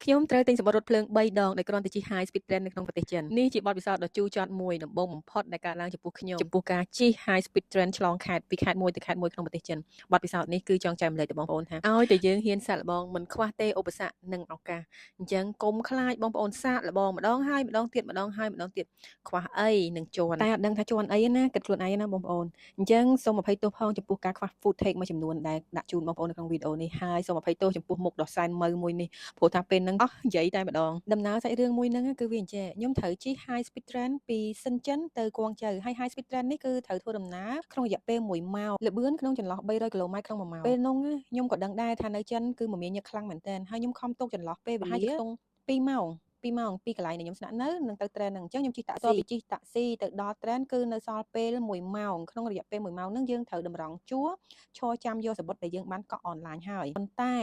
ខ្ញុំត្រូវទិញសំបុត្ររថភ្លើង3ដងដោយគ្រាន់តែជិះ High Speed Train នៅក្នុងប្រទេសចិននេះជាបទពិសោធន៍ដ៏ជូរចត់មួយដំបូងបំផុតដែលកើតឡើងចំពោះខ្ញុំចំពោះការជិះ High Speed Train ឆ្លងខេត្តពីខេត្តមួយទៅខេត្តមួយក្នុងប្រទេសចិនបទពិសោធន៍នេះគឺចង់ចែករំលែកទៅបងប្អូនថាឲ្យតែយើងហ៊ានសាកល្បងមិនខ្វះទេឧបសគ្គនិងឱកាសអញ្ចឹងកុំខ្លាចបងប្អូនសាកល្បងម្ដងហើយម្ដងទៀតម្ដងហើយម្ដងទៀតខ្វះអីនឹងជន់តែអត់ដឹងថាជន់អីណាគិតខ្លួនឯងណាបងប្អូនអញ្ចឹងសូមអភ័យទោសផងចំពោះការខ្វះ footage មួយចំនួនដែលដាក់ជូនបងប្អូននៅក្នុងវីដេអូនេះហើយសូមអភ័យទោសចំពោះមុខដ៏សែនម៉ៅមួយនេះព្រោះថាពេលហ្នឹងអស់និយាយតែម្ដងដំណើរសាច់រឿងមួយហ្នឹងគឺវាអញ្ចេះខ្ញុំត្រូវជិះ high speed train ពីសិនចិនទៅគួងជៅហើយ high speed train នេះគឺត្រូវធ្វើដំណើរក្នុងរយៈពេល1ម៉ោងល្បឿនក្នុងចន្លោះ300គីឡូម៉ែត្រក្នុង1ម៉ោងពេលនោះខ្ញុំក៏ដឹងដែរថានៅចិនគឺមមាញឹកខ្លាំងមែនទែនហើយខ្ញុំខំទុកចន្លោះពេលវេលាខ្ទង់2ម៉ោង2ម៉ោងពីកន្លែងដែលខ្ញុំស្នាក់នៅនឹងទៅ train ហ្នឹងអញ្ចឹងខ្ញុំជិះតាក់ស៊ីពីជិះតាក់ស៊ីទៅដល់ train គឺនៅសល់ពេល1ម៉ោងក្នុងរយៈពេល1ម៉ោងហ្នឹងយើងត្រូវតម្រង់ជួរឈរចាំយកសំបុត្រដែលយើងបានកក់អនឡាញហើយប៉ុន្តែ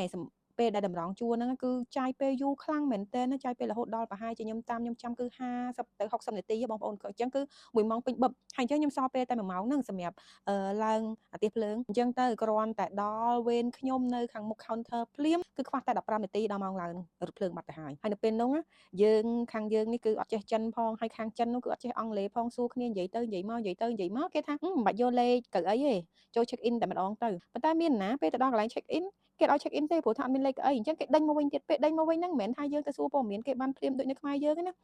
ពេលដែលតម្រង់ជួរហ្នឹងគឺចាយពេលយូរខ្លាំងមែនទែនណាចាយពេលរហូតដល់ប្រហែលជាខ្ញុំតាមខ្ញុំចាំគឺ50ទៅ60នាទីបងប្អូនក៏អញ្ចឹងគឺ1ម៉ោងពេញបឹបហើយអញ្ចឹងខ្ញុំសល់ពេលតែ1ម៉ោងហ្នឹងសម្រាប់ឡើងអាទិភ្លើងអញ្ចឹងទៅគ្រាន់តែដល់វេនខ្ញុំនៅខាងមុខ counter ភ្លាមគឺខ្វះតែ15នាទីដល់ម៉ោងឡើងរថភ្លើងបាត់ទៅហើយហើយនៅពេលនោះយើងខាងយើងនេះគឺអត់ចេះចិនផងហើយខាងចិននោះគឺអត់ចេះអង់គ្លេសផងសួរគ្នានិយាយទៅនិយាយមកនិយាយទៅនិយាយមកគេថាមិនបាច់យកលេខកៅអីទេចូល check in តែម្ដងទៅប៉ុន្តែមានណាពេលទៅដល់កន្លែង check in គេឲ្យ check in ទេព្រោះថាអត់មានលេខកៅអីអញ្ចឹងគេដេញមកវិញទៀតពេលដេញមកវិញហ្នឹងមិនមែនថាយើងទៅសួរព័ត៌មានគេបានភ្លាមដូចនៅខ្មែរយើងទេណា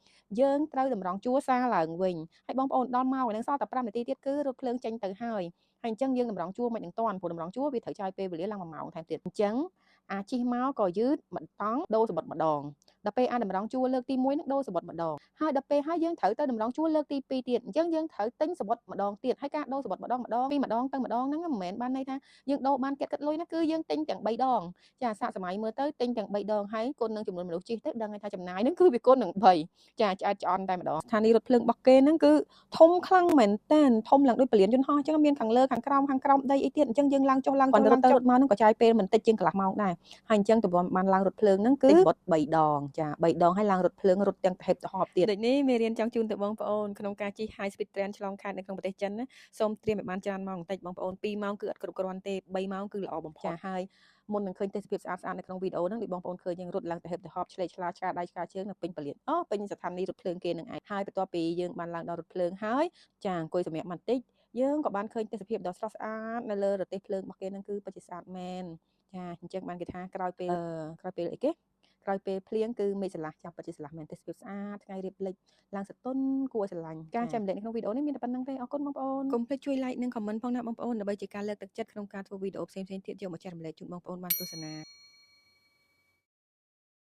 យើងត្រូវតម្រង់ជួរសារឡើងវិញហើយបងប្អូនដល់មកហ្នឹងសល់តែ5នាទីទៀតគឺរថភ្លើងចេញទៅហើយហើយអញ្ចឹងយើងតម្រង់ជួរមិននឹងតាន់ព្រោះតម្រង់ជួរវាត្រូវចាយពេលវេលាឡើង1ម៉ោងថែមទៀតអញ្ចឹងអាជិះមកក៏យឺតម្តង់ដូរសំបុត្រម្ដងដល់ពេលអាតម្រង់ជួរលើកទី1ហ្នឹងដូរសំបុត្រម្ដងហើយដល់ពេលហើយយើងត្រូវទៅតម្រង់ជួរលើកទី2ទៀតអញ្ចឹងយើងត្រូវទិញសំបុត្រម្ដងទៀតហើយការដូរសំបុត្រម្ដងម្ដងពីម្ដងទៅម្ដងហ្នឹងមិនមែនបានន័យថាយើងដូរបានគិតគិតលុយណាគឺយើងទិញទាំង3ដងចាសាកសម័យមើលទៅទិញទាំង3ដងហើយគុណនឹងចំនួនមនុស្សជិះទៅដឹងថាចំណាយហ្នឹងគឺវាគុណនឹង3ចាឆ្អែតឆ្អន់តែម្ដងស្ថានីយ៍រថភ្លើងរបស់គេហ្នឹងគឺធំខ្លាំងមែនតើធំឡើងដូចពលានយន្តហោះអញ្ចឹងមានខាងលើខាងក្រោមខាងក្រោមដីអីទៀតអញ្ចឹងយើងឡើងចុះឡើងចុះឡើងទៅរត់មកហ្នឹងក៏ចាយពេលមិនតិចជាងកន្លះម៉ោងដែរហើយអញ្ចឹងទម្រាំបានឡើងរថភ្លើងហ្នឹងគឺបុត3ដងចា3ដងហើយឡើងរថភ្លើងរត់ទាំងទៅហេបទៅហប់ទៀតដូចនេះមេរៀនចង់ជូនទៅបងប្អូនក្នុងការជិះ high speed train ឆ្លងខេត្តនៅក្នុងប្រទេសចិនណាសូមត្រៀមឲ្យបានច្រើនម៉ោងបន្តិចបងប្អូន2ម៉ោងគឺអត់គ្រប់គ្រាន់ទេ3ម៉ោងគឺល្អបំផុតចាហើយមុននឹងឃើញទេសភាពស្អាតស្អាតនៅក្នុងវីដេអូហ្នឹងដូចបងប្អូនឃើញយើងរត់ឡើងទៅហេបទៅហប់ឆ្លេកឆ្លាឆ្កាដៃឆ្កាជើងនៅពេញពលានអូពេញស្ថានីយ៍រថភ្លើងគេនឹងឯងហើយបន្ទាប់ពីយើងបានឡើងដល់រថភ្លើងហើយចាអង្គុយសម្រាប់បន្តិចយើងក៏បានឃើញទេសភាពដ៏ស្រស់ស្អាតនៅលើរទេះភ្លើងរបស់គេហ្នឹងគឺពិតជាស្អាតមែនចាអញ្ចឹងបានគេថាក្រោយពេលក្រោយពេលអីគេក្រោយពេលភ្លៀងគឺមេឃស្រឡះចាប់ពិតជាស្រឡះមែនទេសភាពស្អាតថ្ងៃរៀបលិចឡើងសតុនគួរឲ្យស្រឡាញ់ការចែករំលែកនៅក្នុងវីដេអូនេះមានតែប៉ុណ្្នឹងទេអរគុណបងប្អូនកុំភ្លេចជួយ like និង comment ផងណាបងប្អូនដើម្បីជាការលើកទឹកចិត្តក្នុងការធ្វើវីដេអូផ្សេងៗទៀតយកមកចែករំលែកជូនបងប្អូនបានទស្សនា។